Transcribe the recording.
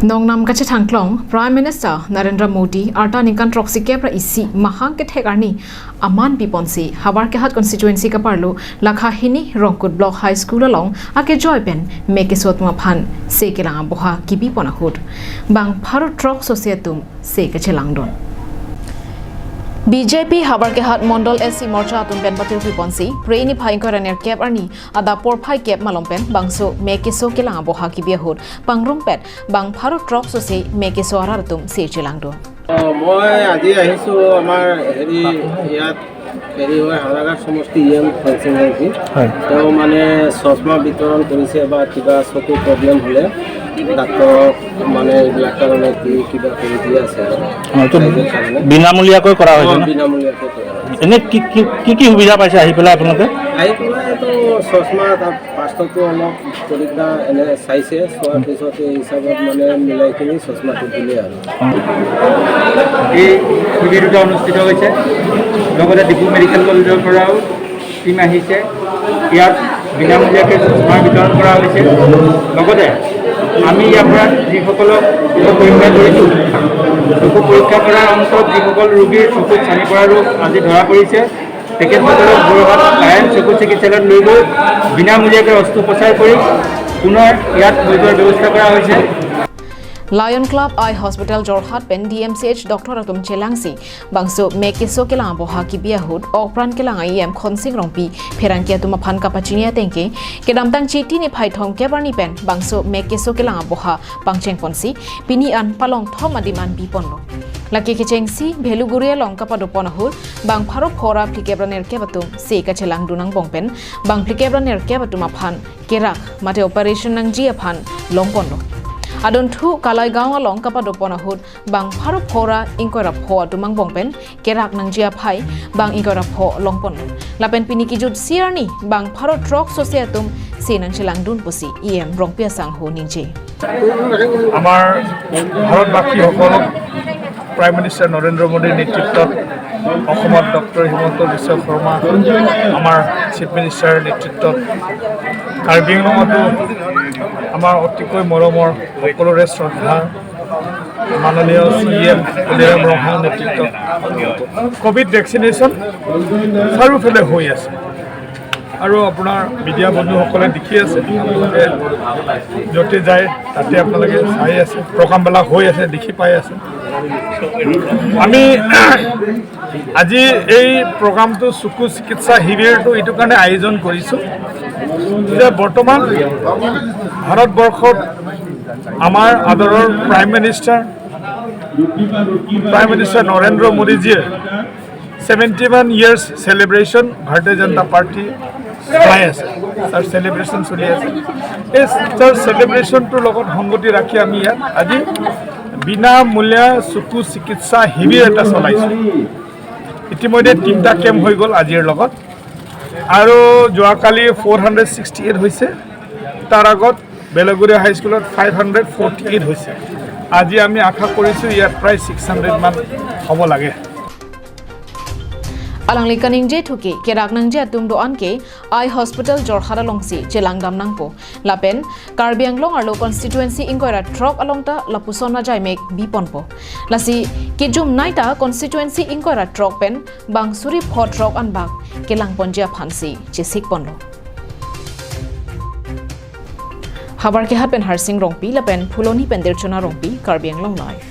Nongnam kache thangklong Prime Minister Narendra Modi arta ningkan troxy kepra isi mahang ke thekarni aman piponsi habar ke hat constituency ka parlo lakhahini Rongkut Block High School along ake joy pen meke sotma phan se kelang boha kibi ponahut bang pharo trok sosietum se ke chelangdon BJP Habarkehat Mondol SC Morcha atum pen patir piponsi preini phainkaraner kep arni ada porphai kep malompen bangso mekeso kelang boha kibi hut pangrum pet bang pharo trok so se mekeso araratum se chelangdo. মই আজি আহিছোঁ আমাৰ হেৰি ইয়াত হেৰি হয়, হাওৰাঘাট সমষ্টি E M function নেকি, তেওঁ মানে চশমা বিতৰণ কৰিছে বা কিবা চকুৰ প্ৰব্লেম হ'লে ডাক্তৰক মানে এইবিলাক কাৰণে কি কিবা কৰি দি আছে আৰু এইটো ৰাইজৰ কাৰণে। বিনামূলীয়াকৈ কৰা হৈছে ন? বিনামূলীয়াকৈ কৰা হৈছে। এনে কি কি কি কি সুবিধা পাইছে আহি পেলাই আপোনালোকে? আহি পেলাইতো চশমা তাৰ পাঁচটাটো অলপ পৰীক্ষা এনে চাইছে, চোৱাৰ পিছত এই হিচাপত মানে মিলাই কিনি চশমাটো দিলে আৰু। এই শিবিৰ দুটা অনুষ্ঠিত হৈছে। লগতে ডিফু মেডিকেল কলেজৰ পৰাও টীম আহিছে। ইয়াত বিনামূলীয়াকৈ চশমা বিতৰণ কৰা হৈছে। লগতে আমি ইয়াৰ পৰা যিসকলক চকু পৰীক্ষা কৰিছোঁ, চকু পৰীক্ষা কৰাৰ অন্তত যিসকল ৰোগীৰ চকুত ছানি পৰা ৰোগ আজি ধৰা পৰিছে, তেখেতসকলক যোৰহাট লায়ন চকু চিকিৎসালয়ত লৈ গৈ বিনামূলীয়াকৈ অস্ত্ৰোপচাৰ কৰি পুনৰ ইয়াত লৈ যোৱাৰ ব্যৱস্থা কৰা হৈছে। Lion Club Eye Hospital Jorhat pen DMCH Dr. Atum Chelangsi bangso mekeso kelang boha ki biahut okpran kelang IM khonsing rongpi pherangkia tuma phan ka pachinia tengke kedamtang chiti ni phaithong kebarni pen bangso mekeso kelang boha pangcheng ponsi pini an palong thom adiman bi ponlo laki kichengsi bheluguria longka pa dopon hul bang pharo phora phikebraner kebatum se ka chelang dunang bongpen bang phikebraner kebatum aphan kerak mate operation nang ji aphan longponlo adon thu kalaigaon along kapa dopona hut bang pharo phora ingkora pho tumang bongpen kerak nang jia phai bang ingkora pho longpon lapen pini kijut siarni bang pharo trok sosiatum sinang chilang dun pusi em rongpia sang ho ningje. আমাৰ ভাৰতবাসীসকলক prime minister Narendra মোদীৰ নেতৃত্বত, অসমত doctor Himanta Biswa Sarma আমাৰ chief মিনিষ্টাৰৰ নেতৃত্বত, কাৰ্বি আংলঙতো আমাৰ অতিকৈ মৰমৰ, সকলোৰে শ্ৰদ্ধা মাননীয় চি এম তুলিৰাম ৰংহাঙৰ নেতৃত্বত ক'ভিড ভেকচিনেশ্যন চাৰিওফালে হৈ আছে আৰু আপোনাৰ মিডিয়া বন্ধুসকলে দেখি আছে। আপোনালোকে য'তে যায় তাতে আপোনালোকে চাই আছে, প্ৰগ্ৰামবিলাক হৈ আছে, দেখি পাই আছে। আমি আজি এই প্ৰগ্ৰামটো, চকু চিকিৎসা শিবিৰটো এইটো কাৰণে আয়োজন কৰিছোঁ যে বৰ্তমান ভাৰতবৰ্ষত আমাৰ আদৰৰ প্ৰাইম মিনিষ্টাৰ নৰেন্দ্ৰ মোদীজীয়ে 71 years celebration ভাৰতীয় জনতা পাৰ্টি চলাই আছে, তাৰ চেলিব্ৰেশ্যন চলি আছে। এই তাৰ চেলিব্ৰেশ্যনটোৰ লগত সংগতি ৰাখি আমি ইয়াত আজি বিনামূলীয়া চকু চিকিৎসা শিবিৰ এটা চলাইছোঁ। ইতিমধ্যে তিনিটা কেম্প হৈ গ'ল আজিৰ লগত আৰু যোৱাকালি 468 হৈছে। তাৰ আগত বেলেগুৰীয়া হাইস্কুলত 548 হৈছে। আজি আমি আশা কৰিছোঁ ইয়াত প্ৰায় 600মান হ'ব লাগে। Alang li kaning je thuki kerak nang je atum do an ke Eye Hospital Jorhat along si chelang dam nangpo lapen Karbi Anglong arlo constituency ingoira trok along ta lapusona jai mek bi ponpo lasi kijum naita constituency ingoira trok pen bang suri pho trok an bak kelang ponjia phansi chisik ponlo habar ke hat pen harsing rongpi lapen phuloni pen dirchona rongpi, Karbi Anglong Live.